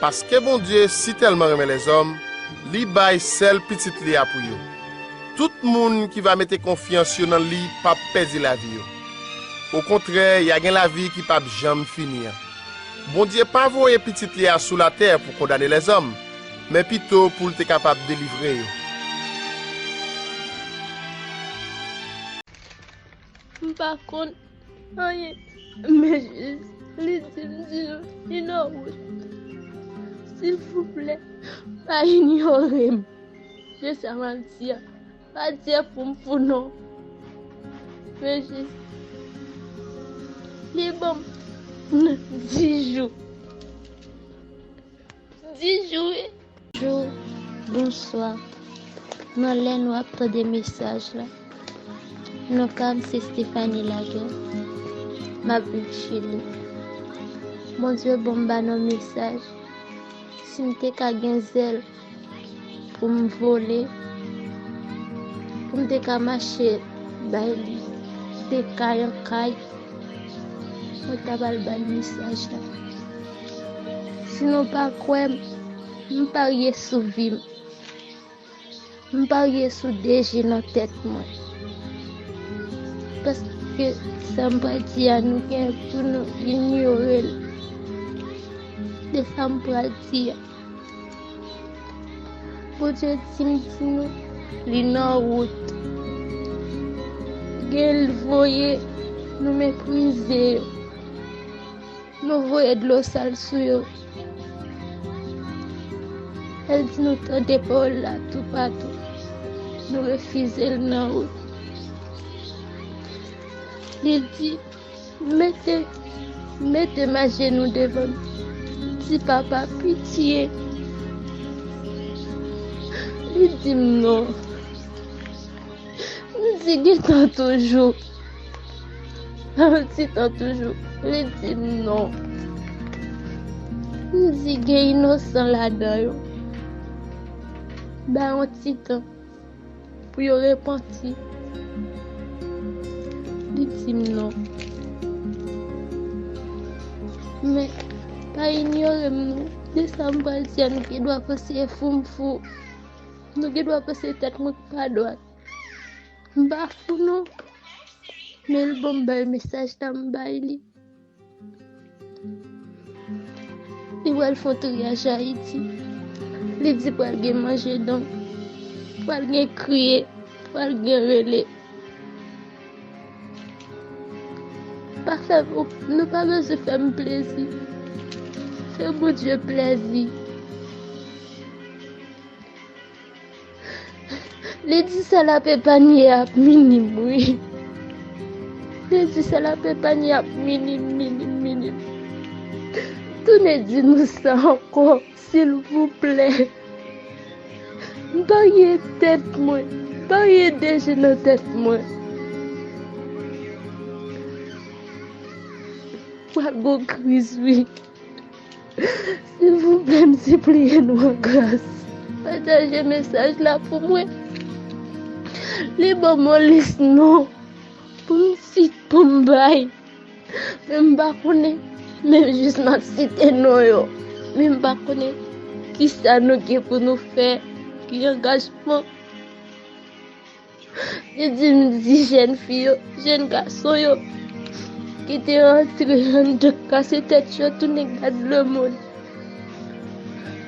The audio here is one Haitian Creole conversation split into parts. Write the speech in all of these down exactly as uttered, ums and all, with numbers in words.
Paske Bondye si tèlman renmen lèzòm, li bay sèl Pitit li a pou yo. Tout moun ki va mete konfyans yo nan li p ap pèdi lavi yo. Okontrè, y a gen lavi ki p ap janm fini an. Bondye pa voye Pitit li a sou latè pou kondane lèzòm, men pito pou l te kapab delivre yo. M pa konn anyen, men jis li di m di nou li nan wout. Silvouplè, pa inyore m. Se sa m ap di a. Pa di pou m fou non. Men jis li ban m dis jou. Dis jou wi. Bonjou, bonswa. Nan lè nou ap tande mesaj la, non pa m se Stephanie Laguerre. M ap viv Chili. Bondye ban m ba nou mesaj. Si m te ka gen zèl pou m vole, pou m te ka mache bay li de kay an kay, mwen ta pral ba l mesaj la. Si nou pa kwè m, m parye sou vi m. M parye sou de je nan tèt mwen. Paske sa m pral di a, nou gen pou nou inyore l. De sa m pral di a. Bondye di m di nou, li nan wout. Gen l voye nou meprize yo. Nou voye dlo sal sou yo. El di nou tande pawòl la toupatou. Nou refize l nan wout. Li di, mete, mete m ajenou devan m. Di, papa, pitye. Li di m non. M di gentan toujou. Yon ti tan toujou. Li di m non. M di gen inosan ladan yo. Ba yon ti tan pou yo repanti. Li di m non. Men, pa inyore m non. De sa m pral di a, nou gen dwa panse fou m fou. Nou gen dwa panse tèt mwen pa dwat. M pa fou non. Men l ban m bay mesaj la, m bay li. Li pral fè yon triyaj Ayiti. Li di pral gen manje donk, pral gen kriye, pral gen rele. Pa fè, nou pa bezwen fè m plezi. Fè Bondye plezi. Li di sèl ap epanye ap minim, wi. Li di sèl ap epanye ap minim, minim, minim. Tounen di nou sa ankò, silvouplè. M parye tèt mwen, m parye de je nan tèt mwen. Pral gon kriz, wi. Silvouplè, m sipliye nou an gras. Pataje mesaj la pou mwen. Li ban m yon lis non pou m sit pou m bay. Men m pa konnen. Men jis m ap site non yo. Men m pa konnen kisa nou gen pou nou fè. Ki angajman. Li di m di jèn fi yo, jèn gason yo, ki te antre anndan kase tèt yo tounen gad lemonn.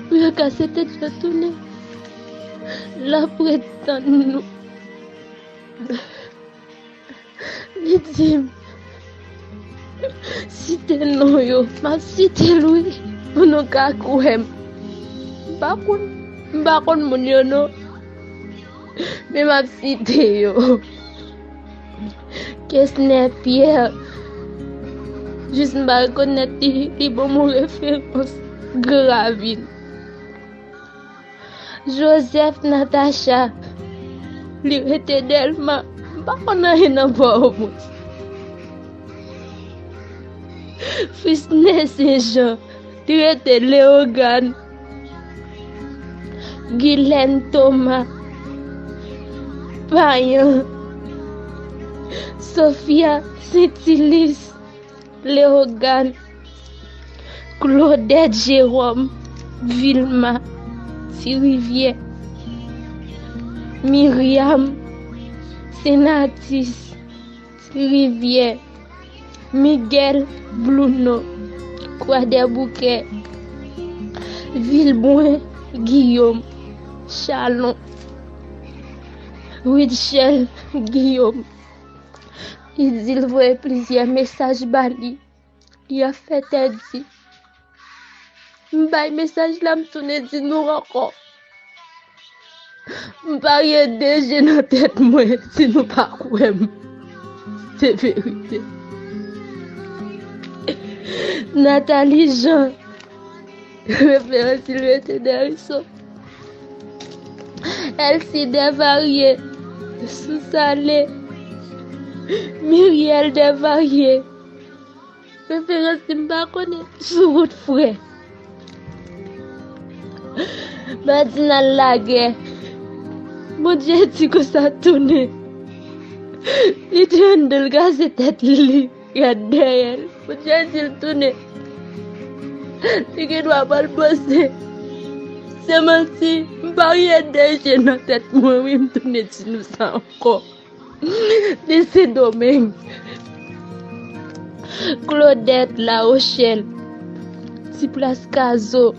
Pou yo kase tèt yo tounen, l ap ret tann nou. Li di m, site non yo, m ap site l wi, pou nou ka kwè m. M pa konn, m pa konn moun yo non. Men m ap site yo. Kesner Pierre. Jis m pa rekonèt li, li ban m yon referans. Gran Ravin. Joseph Natacha. Li rete Dèlma. M pa konn anyen nan Pòtoprens. Frisney Saint Jean. Li rete Leyogàn. Guylaine Thomas, Payan, Sophia Saintilus, Leyogàn, Claudette Jérôme, Vilma, Ti Rivyè, Myriam, Senatus, Ti Rivyè, Miguel, Bluno, Kwadèboukè, Vilbwen, Guillaume, Chalon, Rutshelle, Guillaume. Li di l voye plizyè mesaj ba li. Li ap fè tèt di. M bay mesaj la, m tounen di nou ankò. M parye de je nan tèt mwen si nou pa kwè m. Se verite. Nathalie Jean, referans Sylvester Deriso. Elsie Desvarieux, Sousale. Muriel Desvarieux, referans si m pa konnen, sou wout frè. Madinal Lagè, Bondye di konsa tounen. Li te anndan l kraze tèt li. Gad dèyè l. Bondye di l tounen. Li gen dwa pa l panse. Se manti. M parye de je nan tèt mwen, wi, m tounen di nou sa ankò. Li Sendomeng. Claudette La Rochelle. Ti Plas Kazo.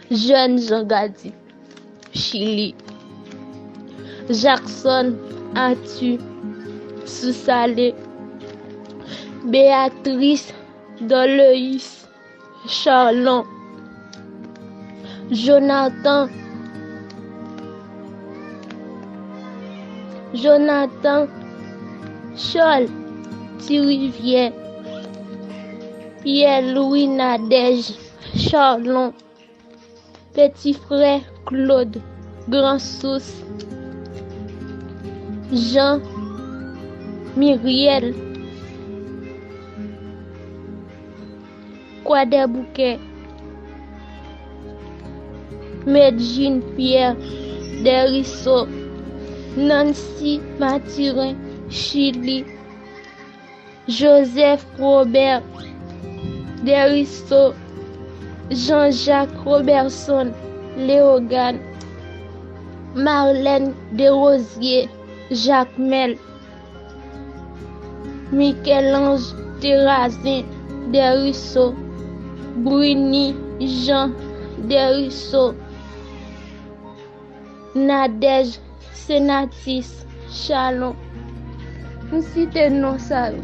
Jeune Jean Gady. Chili. Jackson Arthur, Sousale. Béatrice Doleus, Charlon. Jonathan, Jonathan Charles, Ti Rivyè. Pierre Louis Nadège, Charlon. Petit Frère Claude, Gran Sous. Jean, Myriel, Kwadèboukè. Medjine Pierre, Deriso. Nancy Mathurin, Chili. Joseph Robert, Deriso. Jean-Jacques Roberson, Léogâne. Marlène Desrosiers, Jacmel. Michel-Ange Terrazin, Deriso. Bruny Jean, Deriso. Nadège, Senatus, Chalon. M site non sa yo.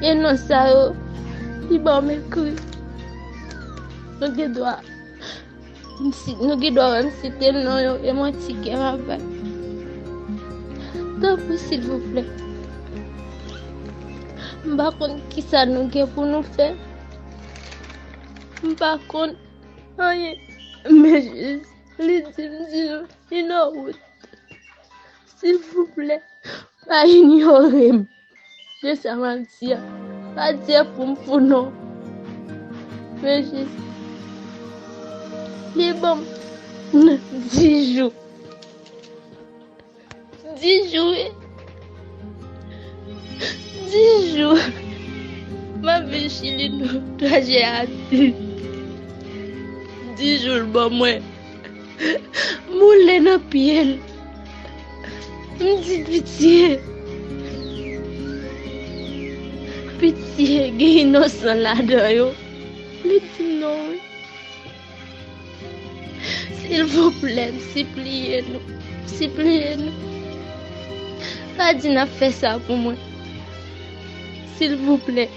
E non sa yo, li ban m ekri. Nou gen dwa, m si, nou gen dwa wè m site non yo, e manti kè m ap bay. Tanpri, silvouplè. M pa konn kisa nou gen pou nou fè. M pa konn anyen. Men jis, li di m di nou, li nan wout. Silvouplè, pa inyore m. Se sa m ap di a. Pa di a pou m fou non. Men jis, li ban m dis jou. Dis jou, wi. Dis jou. M ap viv Chili nan trajè a dis. Dis jou l ban mwen. M woule nan pye l. M di pitye. Pitye, gen inosan ladan yo. Li di non, wi. Silvouplè, m sipliye nou. M sipliye nou. Pa di n ap fè sa pou mwen. Silvouplè.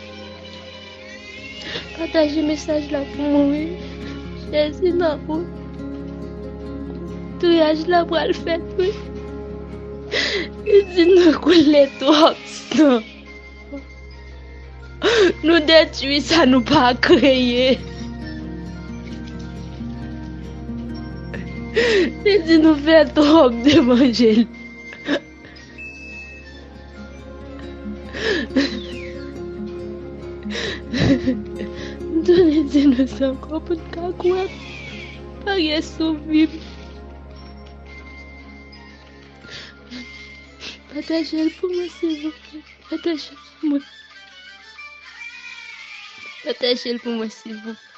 Pataje mesaj la pou mwen, wi. Jezi nan ou. Touyaj la pral fèt, wi. Li di nou koule twòp san. Nou detwi sa nou pa kreye. Li di nou fè twòp devan je l. M tounen di nou sa ankò pou n ka kwè. Pa gen sou vi m. Pataje l pou mwen, silvouplè. Pataje l pou mwen. Pataje l pou mwen, silvouplè.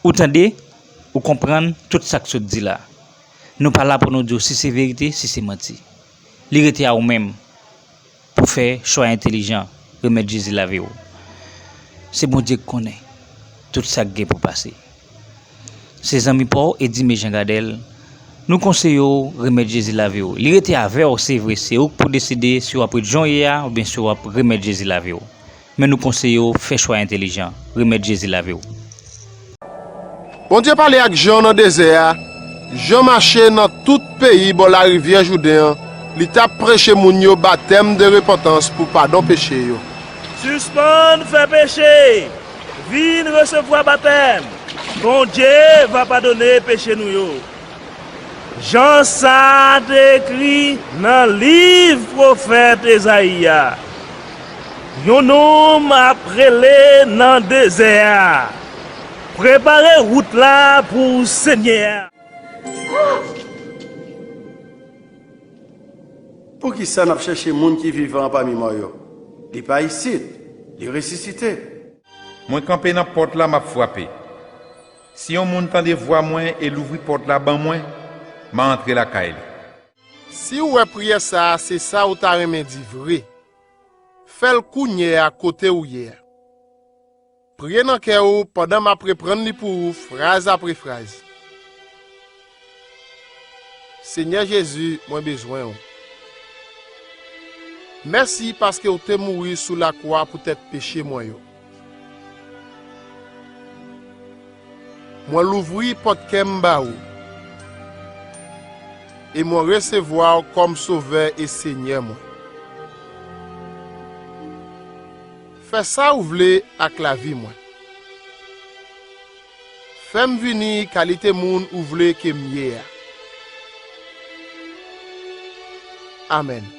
Ou tande, ou konprann tout sa k sot di la. Nou pa la pou nou di w si se verite, si se manti. Li rete a ou menm pou fè chwa entelijan, remèt Jezi lavi w. Se Bondye k konnen tout sa k gen pou pase. Se zanmi pa w Edime Jean Gradel, nou konseye w remèt Jezi lavi w. Li rete avè w, se vre, se ou k pou deside si w ap ret jan w ye a oubyen si w ap remèt Jezi lavi w. Men nou konseye w fè chwa entelijan, remèt Jezi lavi w. Bondye pale ak Jan nan dezè a. Jan mache nan tout peyi bò larivyè Jouden an, li t ap preche moun yo batèm de repantans pou padon peche yo. Sispann fè peche, vin resevwa batèm. Bondye va padone peche nou yo. Jan sa a te ekri nan liv pwofèt Ezayi a. Yon nonm ap rele nan dezè a, prepare wout la pou Senyè a. Poukisa n ap chèche moun ki vivan pami mò yo? Li pa isit, li resisite. Mwen kanpe nan pòt la, m ap frape. Si yon moun tande vwa mwen e louvri pòt la ban mwen, m a antre lakay li. Si w wè priyè sa a se sa w ta renmen di vre, fè l kounye a kote w ye a. Priye nan kè w pandan m ap reprann li pou ou fraz apre fraz. Senyè Jezi, mwen bezwen w. Mèsi paske w te mouri sou lakwa poutèt peche mwen yo. Mwen louvri pòt kè m ba ou, e mwen resevwa w kòm Sovè e Senyè mwen. Fè sa ou vle ak lavi mwen. Fè m vini kalite moun ou vle ke m ye a. Amèn.